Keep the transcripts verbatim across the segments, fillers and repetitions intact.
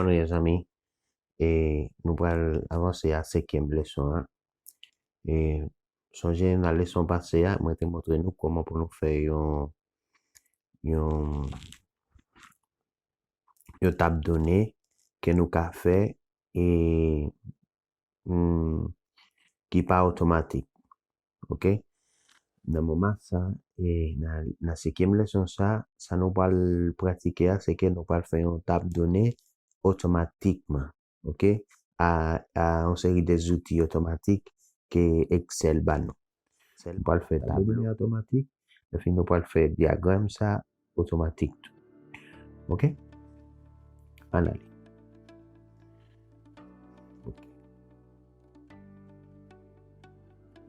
Nou ye zanmi, e nou pral avanse a senkyèm leson an. E sonje nan leson pase a, mwen te montre nou kòman pou nou fè yon, yon, yon tab done ke nou ka fè e, hmm, ki pa otomatik. Oke? Nan moman sa, e nan, nan senkyèm leson sa, sa nou pral pratike a, se ke nou pral fè yon tab done otomatikman. Oke? A, a yon seri de zouti otomatik ke Excel ba nou. Excel pral fè tablo otomatik, epi nou pral fè dyagram sa otomatik tou. Oke? Ann ale. Oke.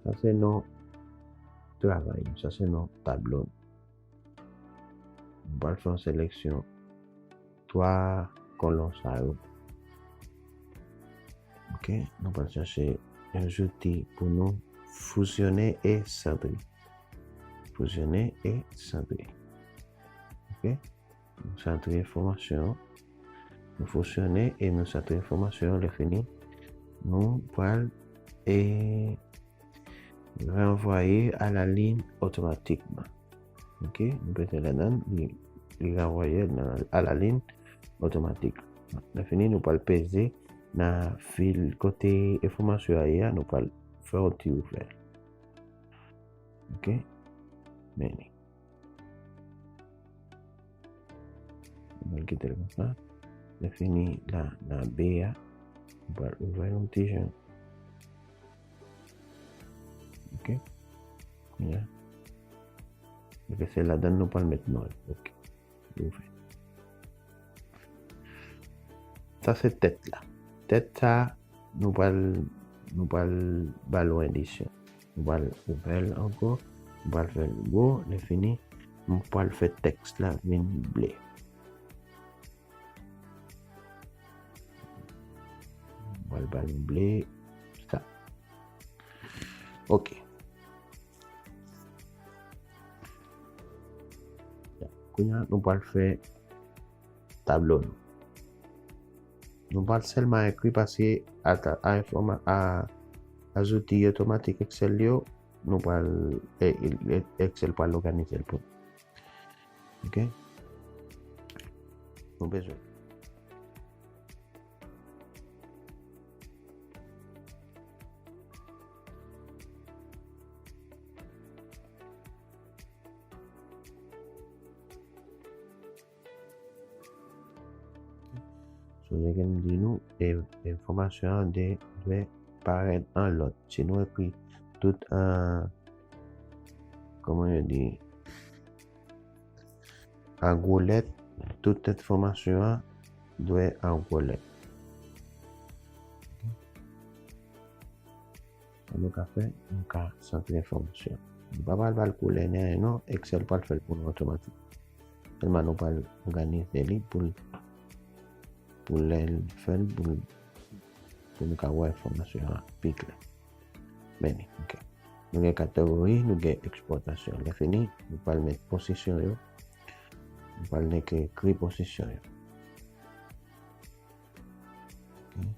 Sa se non travay, sa se non tablo. M pral fè yon seleksyon twa kolon sa yo. Oke, nou pral chache yon zouti pou nou fousyone e santre. Fousyone e santre. Oke, nou santre enfòmasyon. Nou fousyone e nou santre enfòmasyon. Lè fini, nou pral e ranvwaye a la ligne automatiquement. Oke, nou peze ladan, li, li ranvwaye nan, a la ligne automatique. Lè fini, nou pral peze nan fil kote enfòmasyon a ye a, nou pral fè yon ti ouvè. Oke, men li. Nou pral kite l konsa. Lè fini, la, nan B a, nou pral ouvè yon ti jan. Oke. Kounye a. Oke, se ladan nou pral met non. Oke. Ouvè. Sa se tèt la. Tèt sa, nou pral, nou pral ba l yon endisyon. Nou pral ouvè l ankò. Nou pral fè l gwo. Lè fini, nou pral fè tèks la vin ble. Mwen ba l ble sa. Oke. Kounye a, nou pral fè tablo nou. Nou pral sèlman ekri paske a, a, a, a zouti otomatik Excel yo, nou pral, e, e, Excel pral òganize l pou nou. Oke? Nou bezwen. Sonje ke m di nou, e, enfòmasyon an de, dwe parèt an lòd. Si nou ekri tout an, kòman yo di, an gwo lèt, tout enfòmasyon an dwe an gwo lèt. Sa nou ka fè, nou ka santre enfòmasyon. Nou pa pral ba l koulè ni anyen non, Excel pral fè l pou nou otomatik. Sèlman nou pral òganize li pou l, pou lè l fè l, pou l, pou nou ka wè enfòmasyon an pi klè. Men li, oke. Nou gen kategori, nou gen ekspòtasyon. Lè fini, nou pral met pozisyon yo. Nou pral nek ekri pozisyon yo. Oke.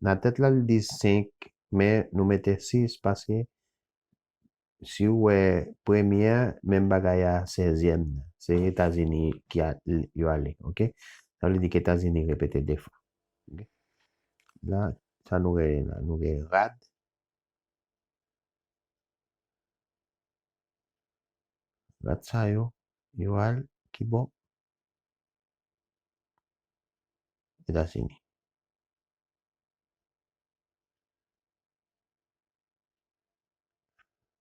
Nan tèt la, li di senk, men nou mete sis paske si w wè premye a, menm bagay a sèzyèm nan. Se Etazini ki a, yo ale, oke? Sa vle di ke Etazini repete de fwa. Oke? La, sa nou genyen la? Nou gen rad. Rad sa yo, yo al ki bò? Etazini.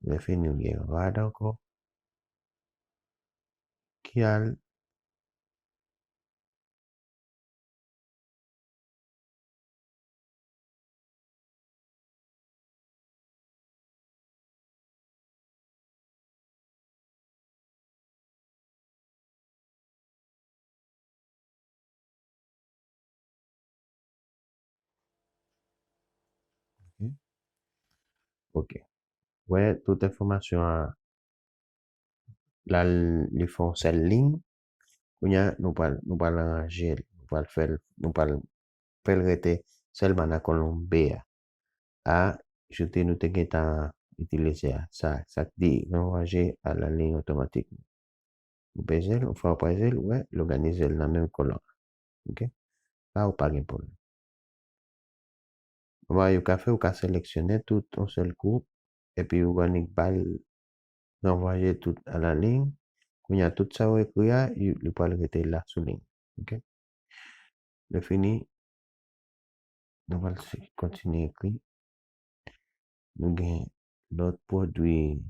Lè fini, ou gen rad ankò ki al Ok. Ok. Wè, tout enfòmasyon an la, li fè yon sèl liy. Kounye a, nou pral, nou pral ranje l, nou pral fè l, nou pral fè l rete sèlman nan kolonn B a. A, joute nou te gentan itilize a. Sa, sa k di ranvoye a la ligne automatiquement. Ou peze l, ou fè w peze l, ou wè, l òganize l nan menm kolonn. Ok? La, ou pa gen pwoblèm. Ou wè, ou ka fè, ou ka seleksyone tout yon sèl kou, epi ou annik ba l ranvoye tout a la ligne. Kounye a, tout sa ou ekri a, li, li pral rete la sou liy. Ok? Lè fini, nou pral si-, kontinye ekri. Nou gen lòt pwodui. Ok.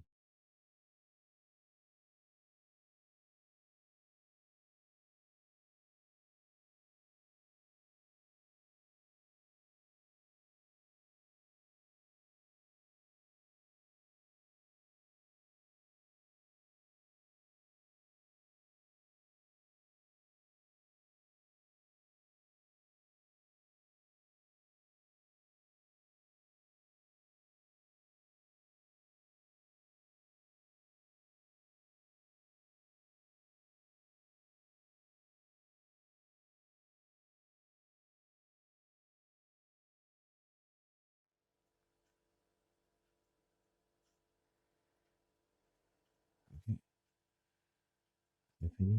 Pou fini,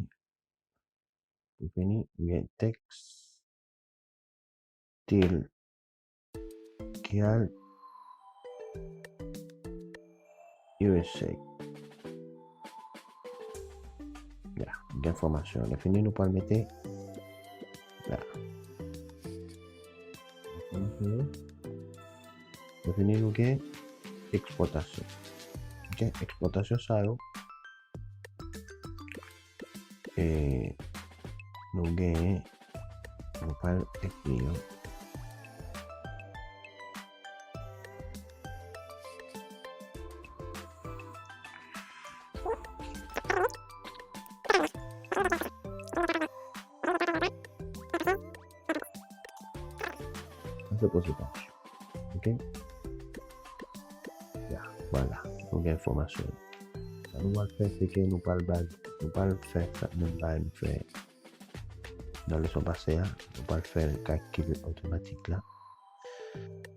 pou fini, gen text til kial U S A. Ya, gen enfòmasyon. Lè fini, nou pral mete la. Lè fini, nou gen ekspòtasyon. Gen ekspòtasyon sa yo. E nou genyen, nou pral ekri yo. Sa se pwosetaj. Ok? Ya, vwala. Nou gen enfòmasyon. Sa nou pral fè, se ke nou pral baz, nou pral fè sa, menm bagay nou fè nan leson pase a, nou pral fè kalkil otomatik la.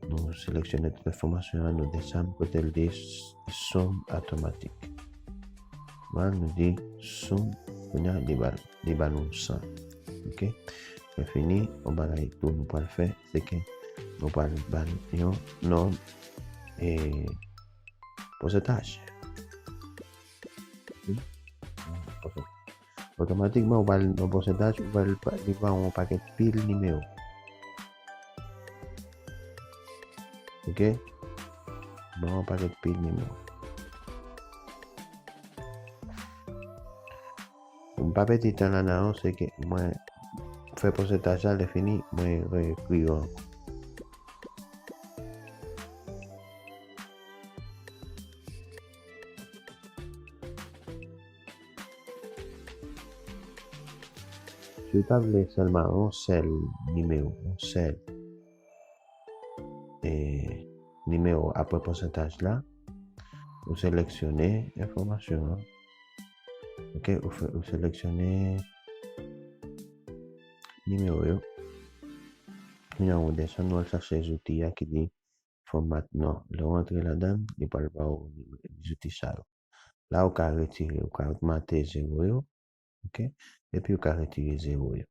Nou seleksyone tout enfòmasyon an, nou desann kote l di s-, sum atomatik. Vwala, nou di sum, kounye a, li ba, li ba nou san. Ok? Lè fini, yon bagay tou nou pral fè, se ke nou pral ba l yon nonb, e, pòsantaj. Ok? Pòsantaj. Otomatikman, ou pral nan pòsantaj, ou pral pa-, li ba w yon pakèt pil nimewo. Ok? Li ba w yon pakèt pil nimewo. Pou m pa pèdi tan la nan, se ke mwen fè pòsantaj la, lè fini, mwen reekri yo ankò. Si w ta vle sèlman yon sèl nimewo, yon sèl, e, nimewo apre pòsantaj la, ou seleksyone enfòmasyon an. Ok, ou fè, ou seleksyone nimewo yo. Kounye a ou desann, ou al chache zouti a ki di format non. Lè w antre ladan l, li pral ba w zouti sa yo. La, ou ka retire, ou ka ogmante zewo yo, ok? Epi ou ka retire zewo yo.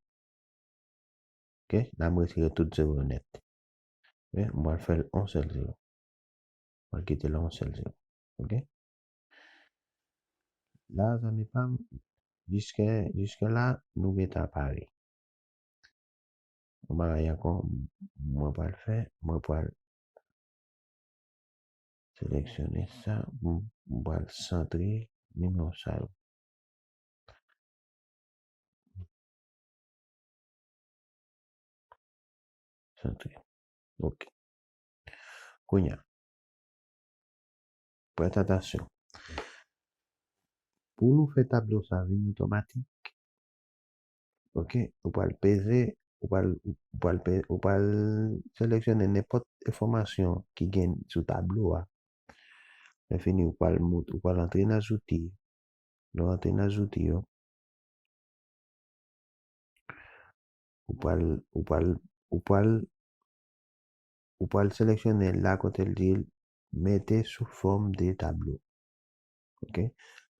Ok? La, m retire tout zewo yo nèt. Ok? M pral fè l yon sèl zewo. M pral kite l yon sèl zewo. Ok? La, zanmi pa m, jiske, jiske la, nou gentan pare. Yon bagay ankò, mwen pral fè, mwen pral seleksyone sa, m, m pral santre nimewo sa yo. Santre. Ok. Kounye a, prèt atansyon. Pou nou fè tablo sa vin otomatik, ok, ou pral peze, ou pral, ou pral pe-, ou pral seleksyone nenpòt enfòmasyon ki gen sou tablo a. Lè fini, ou pral mout, ou pral antre nan zouti. Lè w antre nan zouti yo, ou pral, ou pral, ou pral, ou pral seleksyone la kote l di mete sou fòm de tablo. Ok?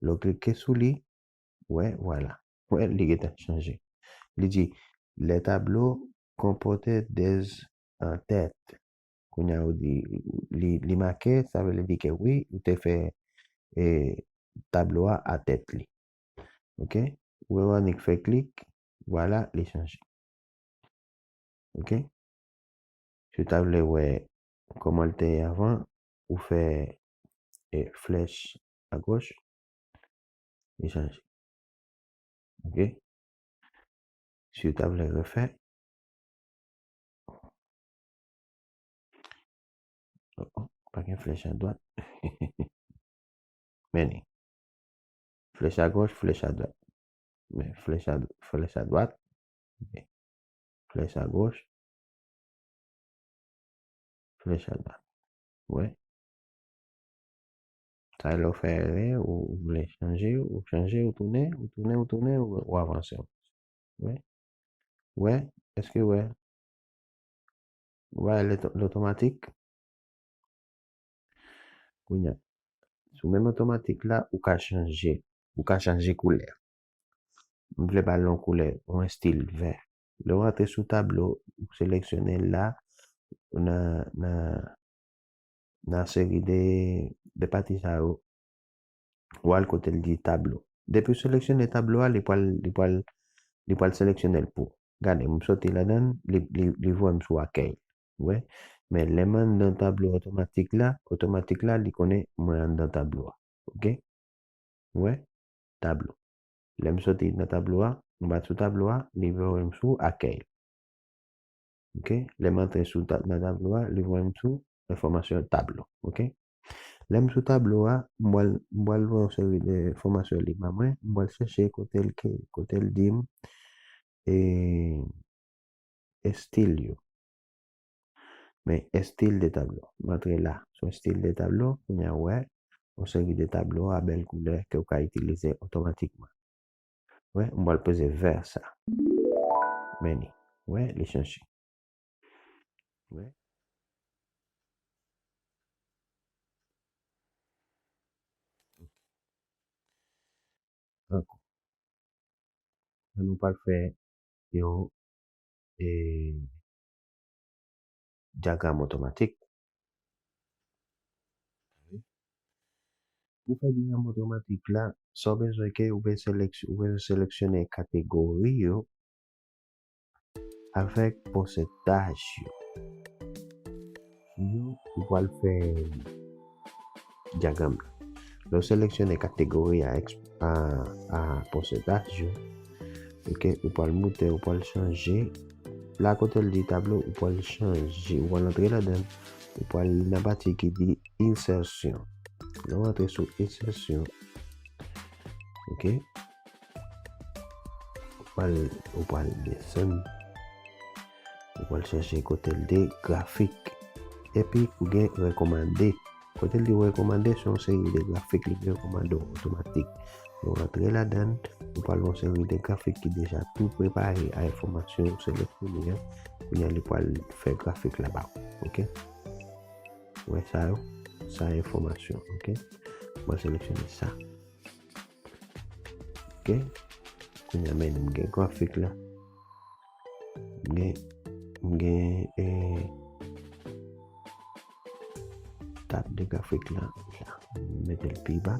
Lè w klike sou li, wè, vwala. Wè, li gentan chanje. Li di, les tableaux comportent des en-têtes. Kounye a, ou di, li, li make, sa vle di ke wi, ou te fè, e, tablo a a tèt li. Ok? Ou wè, w annik fè klik, vwala, li chanje. Ok? Si w ta vle wè kòman l te ye avan, ou fè, e, flèch agoch, li chanje. Ok? Si w ta vle refè, oh, oh, pa gen flèch adwat. Men li. Flèch agoch, flèch adwat. Men flèch a, flèch adwat. Ok. Flèch agoch. Flèch adwat. Wè. Sa lè w fè erè, ou, ou vle chanje, ou chanje, ou tounen, ou tounen, ou tounen, ou, ou avanse. Wè. Wè, èske wè? Wè, lè, lè otomatik. Kounye a, sou menm otomatik la, ou ka chanje, ou ka chanje koulè. M vle ba l yon koulè, yon estil vè. Lè w antre sou tablo, ou seleksyone l la, nan, nan, nan seri de, de pati sa yo, ou al kote l di tablo. Depi w seleksyone tablo a, li pral, li pral, li pral seleksyone l pou ou. Gade, m soti ladan l, li, li, li voye m sou akèy. Ou wè? Men lè m anndan tablo otomatik la, otomatik la, li konnen mwen anndan tablo a. Ok? Ou wè? Tablo. Lè m soti nan tablo a, m bat sou tablo a, li voye m sou akèy. Ok? Lè m antre sou ta-, nan tablo a, li voye m sou enfòmasyon tablo. Ok? Lè m sou tablo a, m pral, m pral voye yon seri de enfòmasyon li ba mwen, m pral chèche kote l ke, kote l di m, e, estil yo. Men estil de tablo. M antre la, sou estil de tablo, kounye a ou wè, yon seri de tablo a bèl koulè ke w ka itilize otomatikman. Wè, m pral poze vè sa. Men li. Wè, li chanje. Wè. Ankò. An nou pral fè yon, e, dyagram otomatik. Pou fè dyagram otomatik la, sa w bezwen ke ou bezwen seleks-, ou bezwen seleksyone kategori yo avèk pòsantaj yo. Yo, ou pral fè dyagram la. Lè w seleksyone kategori a, eks-, a, a pòsantaj yo, ok, ou pral moute, ou pral chanje. La kote l di tablo, ou pral chanje, ou pral antre ladan l, ou pral nan pati ki di ensèsyon. Lè w antre sou ensèsyon, ok, ou pral, ou pral desann, ou pral chèche kote l di grafik. Epi ou gen rekòmande. Kote l di rekòmande, se yon seri de grafik li rekòmande w otomatik. Ou rantre ladan l, ou pral yon seri de grafik ki deja tou prepare a enfòmasyon ou seleksyone an. Kounye a, li pral fè grafik la ba ou. Ok? Wè sa yo? Sa enfòmasyon, ok? Mwen seleksyone sa. Ok? Kounye a, men m gen grafik la. M gen, m gen, eh, tab de grafik la. La. M mete l pi ba.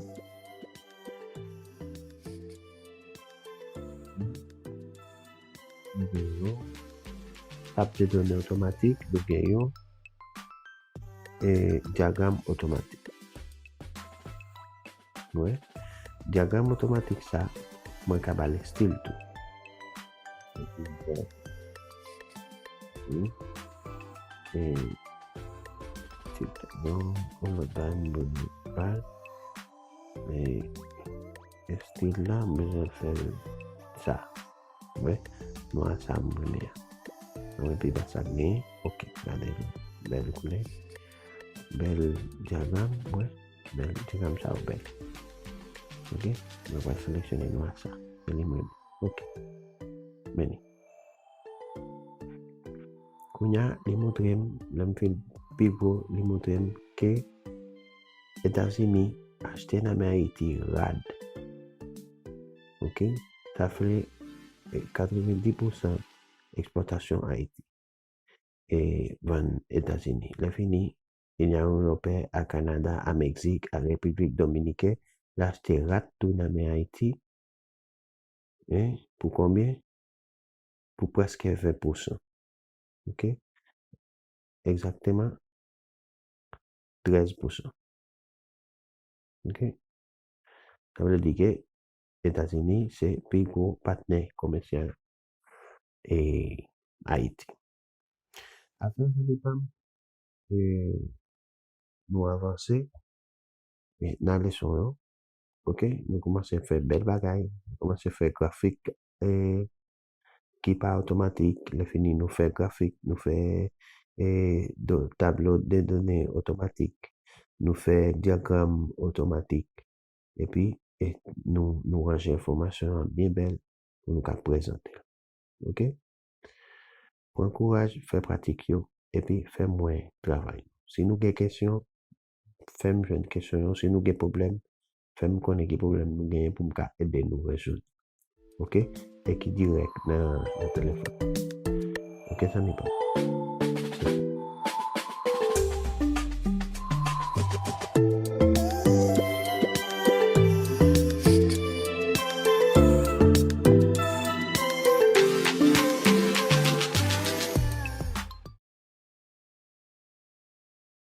Nou gen yon tab de done otomatik, nou gen yon, e, dyagram otomatik. Wè, dyagram otomatik sa, mwen ka ba l estil tou. Wi. E, estil tou. Bon, yon lòt bagay, mwen ba l. E, estil la, m bezwen fè l sa. Wè, nwa sa m renmen an. Mwen pi ba sa m genyen. Ok, gade. Bèl koulè. Bèl dyagram, wè. Men, dirham sa yo bèl. Ok? Mwen pral seleksyone nwa sa. Se li mwen. Ok. Men li. Kounye a, li montre m, lè m fin pi gwo, li montre m ke Etazini achte nan men Ayiti rad. Ok? Sa fè, eh, katrevendis pousan ekspòtasyon Ayiti e vann Etazini. Lè fini, Inyan Ewopè, a Kanada, a Meksik, a Repiblik Dominiken, l achte rad tou nan men Ayiti. Hein? Pou konbyen? Pou prèske ven pousan. Ok? Egzakteman trèz pousan. Ok? Sa vle di ke Etazini se pi gwo patnè komèsyal e Ayiti. Apre, zanmi pa m, e nou avanse e nan leson yo. Ok? Nou kòmanse fè bèl bagay. Nou kòmanse fè grafik e ki pa otomatik. Lè fini, nou fè grafik, nou fè e do, tablo de done otomatik, nou fè dyagram otomatik. Epi, e nou, nou ranje enfòmasyon an byen bèl pou nou ka prezante l. Ok? Pran kouraj, fè pratik yo, epi fè m wè travay. Si nou gen kesyon, fè m jwenn kesyon yo. Si nou gen pwoblèm, fè m konnen ki pwoblèm nou genyen pou m ka ede nou rezoud. Ok? E ki dirèk nan, nan telefòn. Ok, zanmi pa m?